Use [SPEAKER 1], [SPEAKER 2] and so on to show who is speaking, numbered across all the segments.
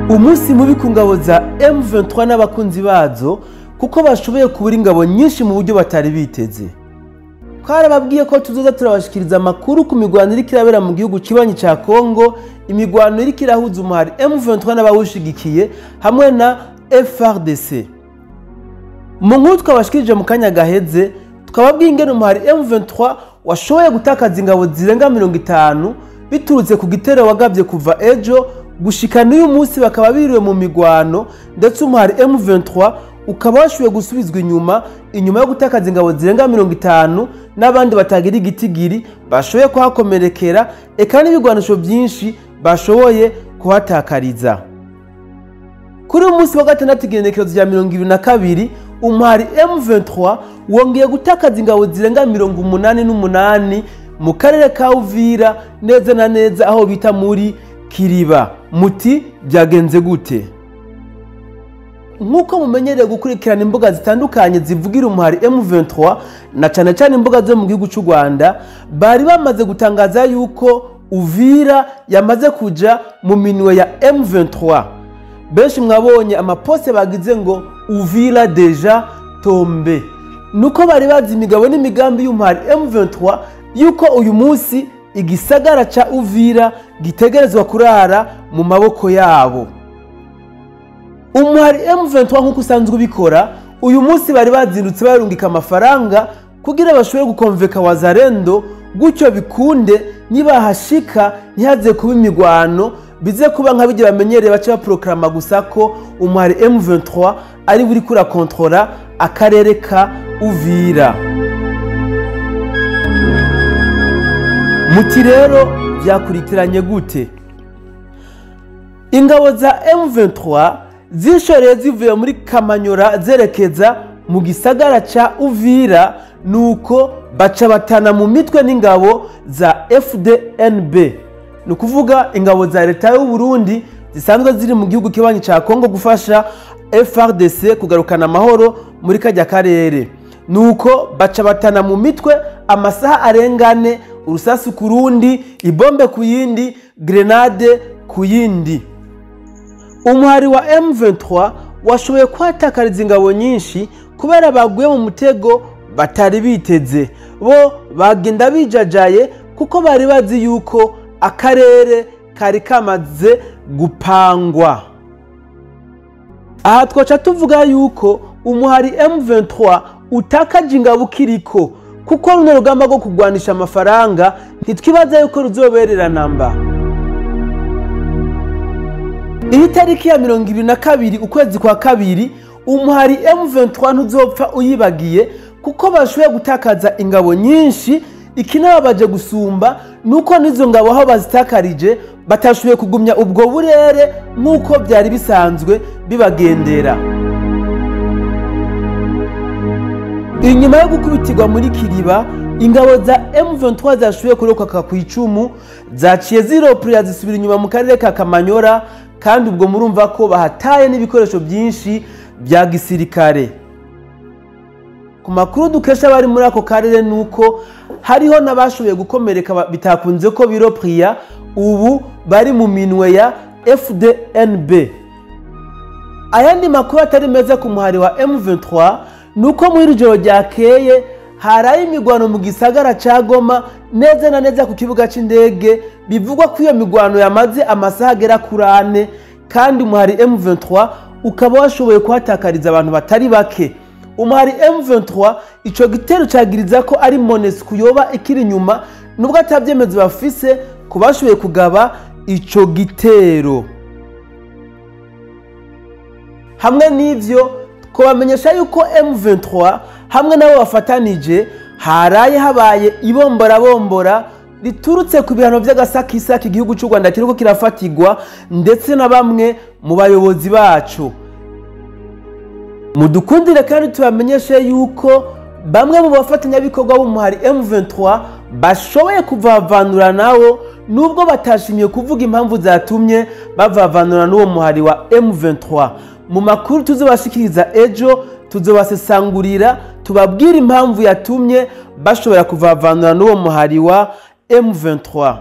[SPEAKER 1] Umunsi mubi ku ngabo za M23 n'abakunzi bazo kuko bashoboye kubura ingabo nyinshi mu buryo batari biteze. Twarababwiye ko tuzoza turabashikiriza amakuru ku migwano iriko irabera mu gihugu kibanyi ca Kongo, imigwano iriko irahuza umuhari M23 n'abawushigikiye hamwe na FARDC. Mu nkuru twabashikirije mu kanya gaheze, twababwiye ingene umuhari M23 washoboye gutakaza ingabo zirenga 50 biturutse ku gitero wagabye kuva ejo gushika n'uyu munsi, bakaba biriwe mu migwano, ndetse umuhari M23 ukaba washoboye gusubizwa inyuma yo gutakaza ingabo zirenga 50 n'abandi batagira igitigiri bashoboye kuhakomerekera, eka n'ibigwanisho byinshi bashoboye kuhatakariza. Kuri uyu munsi wa gatandatu igenekerezo rya 22, umuhari M23 wongeye gutakaza ingabo zirenga 88 mu karere ka Uvira, neza na neza aho bita muri Kiriba. Muti byagenze gute? Nkuko mumenyereye gukurikirana imbuga zitandukanye zivugira umuhari M23 na cyane cyane imbuga zo mu gihugu cy'u Rwanda, bari bamaze gutangaza yuko Uvira yamaze kuja mu minwe ya M23. Benshi mwabonye amaposte bagize ngo Uvira deja tombe. Nuko bari bazi imigabo n'imigambi y'umuhari M23 yuko uyu munsi igisagara ca Uvira gitegerezwa kurara mu maboko yabo. Umuhari M23 nkuko usanzwe ubikora, uyu munsi bari bazindutse barungika amafaranga kugira bashobore gukonveka Wazalendo, gutyo bikunde nibahashika ntihaze kuba imigwano, bize kuba nka bijye bamenyereye bace baprograma gusa ko umuhari M23 ari buri kura kontrola akarere ka Uvira. Muti rero byakurikiranye gute? Ingabo za M23 zishoreye zivuye muri Kamanyora zerekeza mu gisagara ca Uvira, nuko baca batana mu mitwe n'ingabo za FDNB, ni ukuvuga ingabo za leta y'u Burundi zisanzwe ziri mu gihugu kibanyi ca Kongo gufasha FARDC kugarukana amahoro muri kajya karere. Nuko baca batana mu mitwe amasaha arengane, urusasu ku rundi, ibombe ku yindi, grenade ku yindi. Umuhari wa M23 washoboye kwatakariza ingabo nyinshi kubera baguye mu mutego batari biteze. Bo bagenda bijajaye kuko bari bazi yuko akarere kari kamaze gupangwa. Aha twaca tuvuga yuko umuhari M23 utakaje ingabo kiriko, kuko runo rugamba rwo kugwanisha amafaranga ntitwibaza yuko ruzoberera namba. Iyi tariki ya 22 ukwezi kwa kabiri, umuhari M23 ntuzopfa uyibagiye kuko bashoboye gutakaza ingabo nyinshi. Ikinababaje gusumba nuko nizo ngabo aho bazitakarije batashoboye kugumya ubwo burere nkuko byari bisanzwe bibagendera. Inyuma yo gukubitirwa muri Kiriba, ingabo za M23 zashoboye kurokoka ku icumu, zaciye ziroprira zisubira inyuma mu karere ka Kamanyora, kandi ubwo murumva ko bahataye n'ibikoresho byinshi bya gisirikare. Ku makuru dukesha bari muri ako karere nuko hariho n'abashoboye gukomereka bitakunze ko biropriya, ubu bari mu minwe ya FDNB. Ayandi makuru atari meza ku muhari wa M23 nuko muri ijoro ryakeye haraye imigwano mu gisagara ca Goma, neza na neza ku kibuga c'indege. Bivugwa ko iyo migwano yamaze amasaha agera kuri ane, kandi umuhari M23 ukaba washoboye kuhatakariza abantu batari bake. Umuhari M23 ico gitero cagiriza ko ari MONUSCO yoba ikiri inyuma, nubwo atabyemezo bafise ku bashoboye kugaba ico gitero. Hamwe n'ivyo kubamenyesha yuko M23 hamwe nabo bafatanije haraye habaye ibombora bombora riturutse ku bihano by'agasakisaki igihugu cy'u Rwanda kiriko kirafatigwa, ndetse na bamwe mu bayobozi bacu. Mudukundire kandi tubamenyeshe yuko bamwe mu bafatanyabikorwa b'umuhari M23 bashoboye kuvavanura nawo, nubwo batashimye kuvuga impamvu zatumye bavavanura n'uwo muhari wa M23. Mu makuru tuzobashikiriza ejo tuzobasesangurira tubabwira impamvu yatumye bashobora kuvavanura n'uwo muhari wa M23.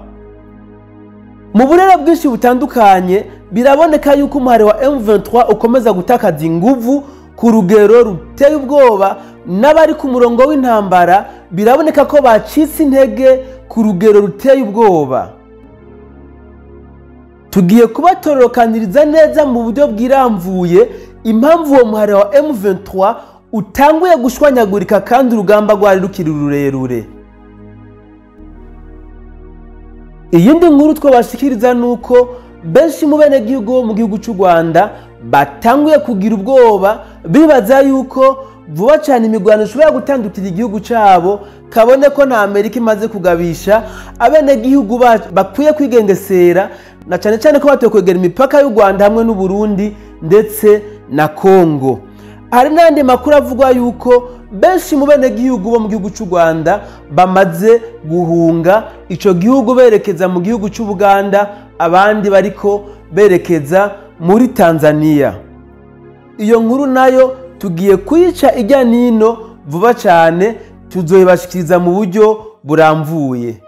[SPEAKER 1] Mu burere bwinshi butandukanye Biraboneka yuko umuhari wa M23 ukomeza gutakaza inguvu ku rugero ruteye ubwoba, n'abari ku murongo w'intambara biraboneka ko bacitse intege ku rugero ruteye ubwoba. Tugiye kubatorokaniriza neza mu buryo bwiramvuye impamvu uwo muhari wa M23 utanguye gushwanyagurika kandi urugamba rwari rukiri rurerure. Iyindi nkuru twabashikiriza nuko benshi mu benegihugu bo mu gihugu cy'u Rwanda batanguye kugira ubwoba, bibaza yuko vuba cyane imigwano ishobora gutandukira igihugu cyabo, kabone ko na Amerika imaze kugabisha abenegihugu bakwiye kwigengesera, na cyane cyane ko batoye kwegera imipaka y'u Rwanda hamwe n'u Burundi ndetse na Kongo. Hari n'andi makuru avugwa yuko benshi mu benegihugu bo mu gihugu cy'u Rwanda bamaze guhunga ico gihugu berekeza mu gihugu cy'u Buganda, abandi bariko berekeza muri Tanzania. Iyo nkuru nayo tugiye kuyica ijya nino vuba cyane, tuzoyibashikiriza mu buryo buramvuye.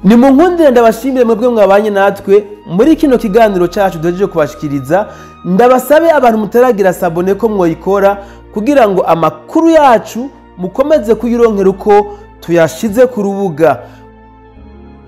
[SPEAKER 1] Ni mu nkundire ndabashimire mwebwe mwabanye natwe muri kino kiganiro cyacu duhejeje kubashikiriza. Ndabasabe abantu mutaragira sabone ko mwoyikora kugira ngo amakuru yacu mukomeze kuyironkera uko tuyashize ku rubuga.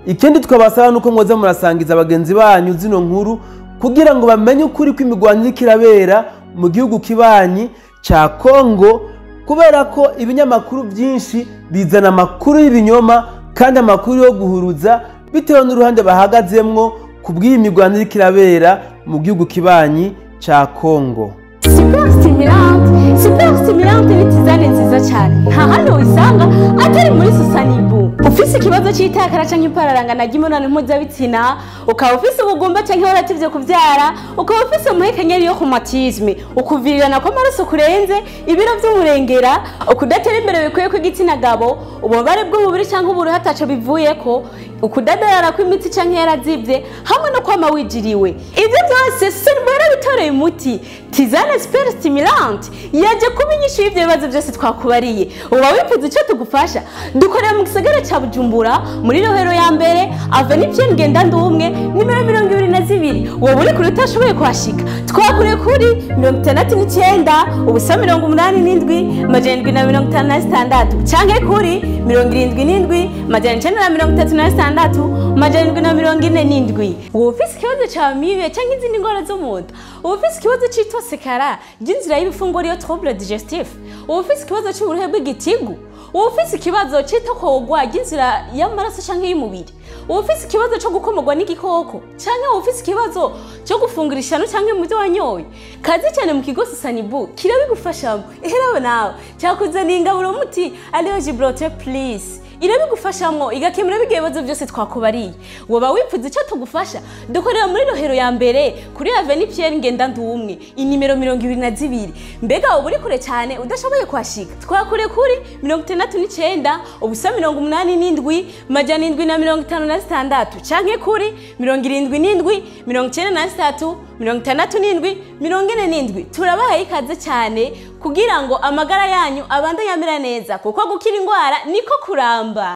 [SPEAKER 1] Ikindi twabasaba nuko mwoza murasangiza bagenzi banyu zino nkuru kugira ngo bamenye ukuri kw'imigwano iriko irabera mu gihugu kibanyi ca Kongo, kubera ko ibinyamakuru byinshi bizana amakuru y'ibinyoma kandi amakuru yo guhuruza bitewe n'uruhande bahagazemwo kubw'iyi migwano iriko irabera mu gihugu kibanyi ca Kongo.
[SPEAKER 2] Super stimulante, super stimulante ni tisane nziza cyane, nta handi uyisanga atari muri Susanibu. Ufise ikibazo cy'itakara canke ipararangana ry'imibonano mpuzabitsina, ukaba ufise ubugumba canke warativye kuvyara, ukaba ufise umuhekenyeri yo rhumatisme, ukuvirirana kw'amaraso kurenze, ibiro vy'umurengera, ukudatera imbere bikwiye kw'igitsina gabo, ububabare bw'umubiri canke uburuhe ataco bivuyeko, ukudadarara kw'imitsi canke yarazivye, hamwe no kwama wijiriwe. Ivyo byose Susanibu yarabitoreye umuti. Tisane super stimulante yaje kuba inyishu y'ivyo bibazo byose twakubariye. Uba wifuza ico tugufasha? Dukorera mu gisagara ca Bujumbura muri Rohero ya mbere, Avenue Pierre Ngendandumwe, nimero 22. Wowe uri kure utashoboye kuhashika, twakure kuri 69 ubusa 87 756 canke kuri 77 936 747. Wowe ufise ikibazo ca amibe canke izindi ngwara zo mu nda, wowe ufise ikibazo c'itosekara ry'inzira y'ibifunguro yo trouble digestif, wowe ufise ikibazo c'uburuhe bw'igitigu, wowe ufise ikibazo c'itokogwa ry'inzira y'amaraso canke y'umubiri, wowe ufise ikibazo co gukomorwa n'igikoko, canke wowe ufise ikibazo co gufungura ishano canke mu byo wanyoye, kaze cyane mu kigo Susanibu kirabigufashamo. Eherawe nawe cyakuzaniye ingaburo muti Aleo Gibraltar Please, irabigufashamwo igakemura ibigiye bibazo byose twakubariye. Woba wifuza ico tugufasha? Dukorera muri Rohero ya mbere kuri Avenue Pierre Ngendandumwe, inimero 22. Mbega uba uri kure cyane udashoboye kuhashika, twakure kuri 69 ubusa 87 756 canke kuri 77 93 67 47. Turabahaye ikaze cyane kugira ngo amagara yanyu abandanye amera neza, kuko gukira ingwara niko kuramba.